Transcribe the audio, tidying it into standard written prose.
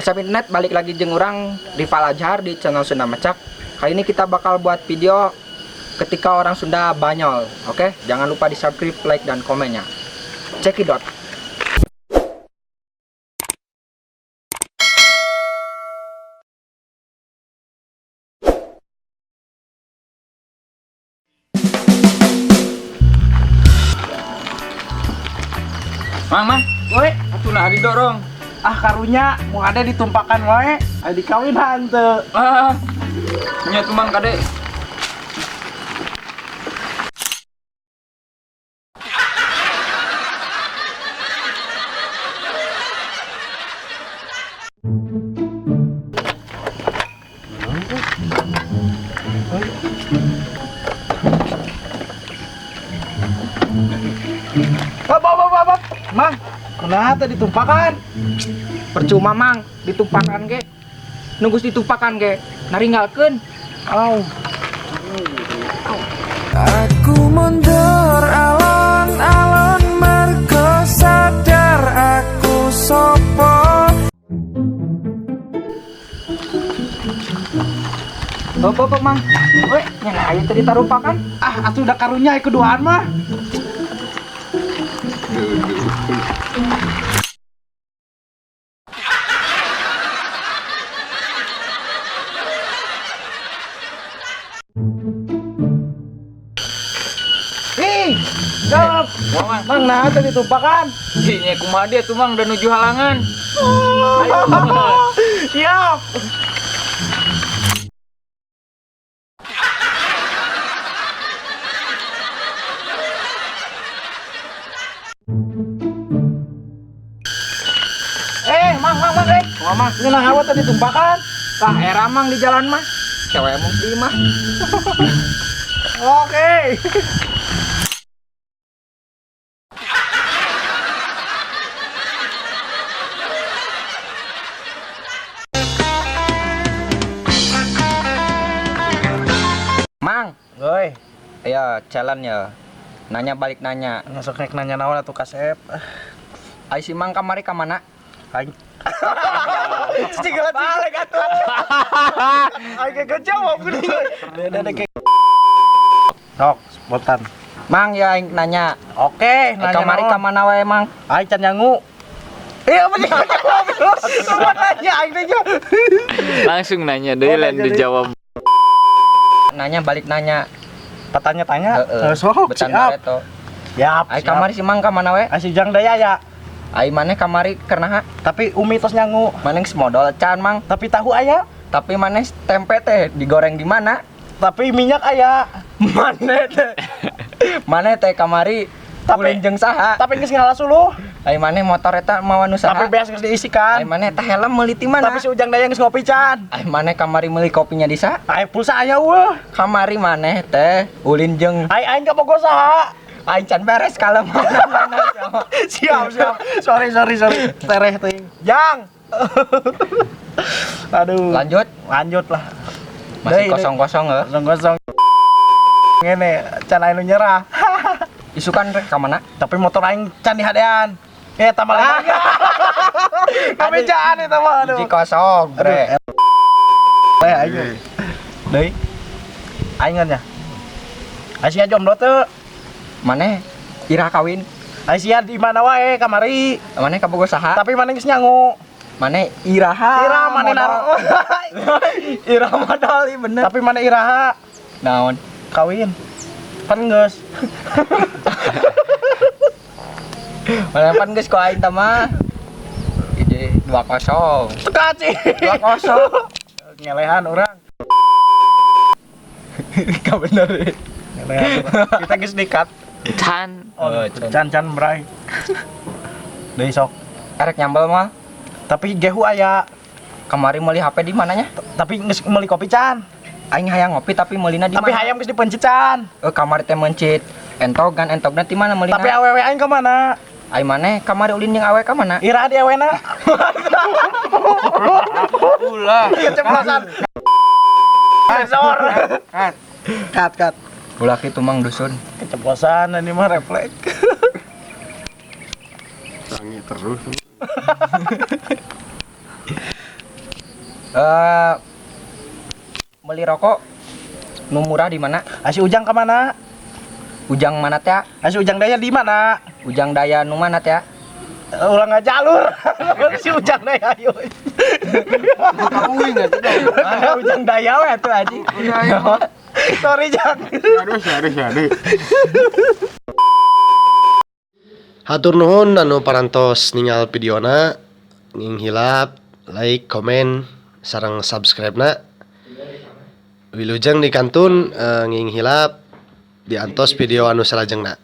WhatsApp internet, balik lagi jeung urang Rival Azhar di channel Sunda Macak. Kali ini kita bakal buat video ketika orang Sunda banyol. Oke, jangan lupa di subscribe, like, dan komennya. Cekidot. Mang, mang. Woi, Atuh nah didorong. Ah karunya mau ada ditumpakan wae, aya dikawin hanteu. Ah. Nya tuh mang kade. Bap, bap, bap, bap. Mang, kenapa ditumpakan? Percuma mang, ditumpakan ge. Nunggu ditumpakan ge, naringgalkeun. Au. Aku mundur alon-alon mergo sadar aku sopo. Hop, hop, hop, mang. Woi, nya aya teu ditarupakan. Ah, atuh udah karunya aya keduaan mah. Ih, jawab. Wah, mang. Mang, nah tadi ditumpakan. Ih, nya kumaha dia tuh mang udah nuju halangan. Siap. Mang, mang, mang, eh. Kumaha, mang? Ini nah awak tadi tumpakan. Tah, era mang di jalan mah. Cewek mah di mah. Oke. Mang, Woi, ayo challenge ya. Nanya balik nanya. ngasok nek nanya naon atuh kasep. Ai si Mang kamari ka mana? Aing. Cicing balik atuh. Aing ge jawab geuning. Dede Sok, spontan. Mang ya aing nanya. Oke, Eh, nanya kamari ka naon? mana wae, Mang? Aing can nyangu. Eh, apa sih? Semua nanya aing nanya. Langsung nanya deh Oh, lain nanya deui. dijawab. Nanya balik nanya. Patanya-tanya. Heeh. Sok, Betan siap. bareto. Siap. Ai kamari si Mang ka mana wae? Ai si Jang Daya ya. Ai maneh kamari keur naha? Tapi Umi tos nyangu. Maneh geus modal can, Mang. Tapi tahu aya. Tapi maneh tempe teh digoreng di mana? Tapi minyak aya. Maneh teh. Maneh teh kamari Tapi- ulin jeung saha? Tapi geus ngalah suluh. Ai maneh motor eta mawa nu saha? Tapi beas geus diisikan. Ai maneh teh helm meuli ti mana? Tapi si Ujang Daya geus ngopi can. Ai maneh kamari meuli kopinya di saha? Ai pulsa aya eueuh. Kamari maneh teh ulin jeung Ai aing ka Bogor saha? aing can beres kalau mana-mana. Siap, siap. Sorry, sorry, sorry. Tereh ting. Jang. Aduh. Lanjut, Lanjut lah. masih Deui, kosong-kosong heuh. Kosong-kosong. Ngene, can aing nu nyerah. Isukan rek ka mana? Tapi motor aing can dihadean. Eh, tambah lagi. Kabejaan eta mah aduh. Hiji kosong, bre. Eh, aing. Deui. Aing nya. Aing sia jomblo teu. Maneh iraha kawin? Aing sia di mana wae kamari. Maneh ka Bogor saha? Tapi maneh geus nyangu. Maneh iraha. Iraha maneh modal. Iraha modal ieu bener. Tapi maneh iraha Naon? kawin. Pan geus. Maneh pan geus ku aing tah mah. Hiji 2-0. Teka sih. 2-0. Ngelehan urang. Ka bener. eh. Ngelehan urang. Kita geus dikat. Can. Oh, Oh, can. can can bray. Deui sok. Erek nyambel mah. Tapi gehu aya. Kamari meuli HP di mananya? Tapi geus meuli kopi can. Aing hayang ngopi tapi meulina di Tapi mana? hayam geus dipencet can. Eh, kamari teh mencit. Entogan, entogna ti mana meulina? Tapi awewe aing ka mana? Ai maneh kamari ulin jeung awe ka mana? Iraha di awena. Ulah. Keceplosan. Sensor. Cut. Cut, cut. Ulah kitu mang dusun. Keceplosan ini mah refleks. Tangi terus. Beli rokok nu murah di mana? Ah, si Ujang kemana? Ujang mana teh? Ah, si Ujang Daya di mana? Ujang Daya nu mana teh? Eh, ulang aja jalur. Si Ujang Daya ayo. Ujang Daya we atuh anjing. Sorry, Jang. Aduh, sorry, sorry. Hatur nuhun anu parantos ningal videona. Tong hilap like, komen, sareng subscribe na. Wilujeng dikantun, tong hilap diantos video anu salajengna.